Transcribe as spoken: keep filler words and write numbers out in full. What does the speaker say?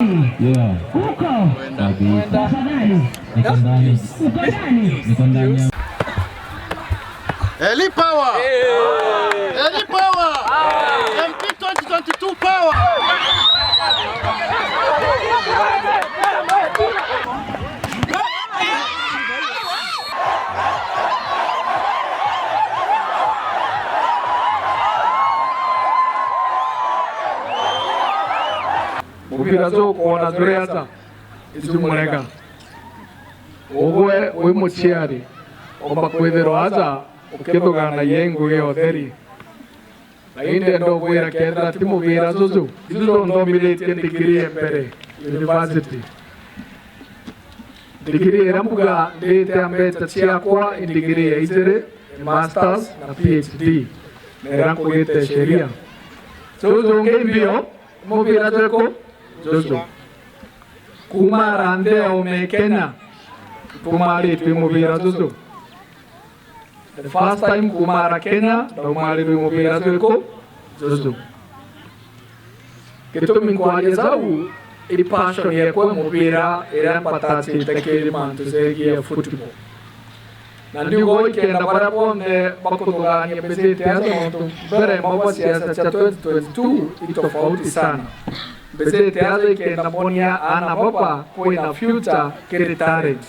Yeah. Uko. Kabisa. Tafadhali. Niko ndani. Uko ndani. Niko ndani. Eli power! Eli power! M P twenty twenty-two power! Mubira jukwona juri aja, iju murega. Ugwe wi muciari, umba kwithirwa aja ukithuganagia i ngugi ya utheri. Na indi ndobwira kethira ti mubira juju, iju ju nthomithitie ndigiri ya mbere university. Ndigiri iria mbuga ndite ambete ciakwa i ndigiri ya ijiri, masters na P H D, na iria nkugite sheria. Juju ungi mbio, mubira jwiku? Juju. Kuuma ara nthi ya ume Kenya, ntumaritwe mubira juju. The first time kuuma ara Kenya, ndaumaririrwe mubira jwiku? Juju. Gitumi nkwaria jau, i passion yekwa mubira iria mbatacite kiri mantu jegie football. Na ndiuga ikenda baria bonthe bakuthugania mbijite aja, nontu mbere mba bwa siasa cia twenty twenty-two i tofauti sana. Mbijite aja ikenda mbonia aana baba kwina future kiri talent.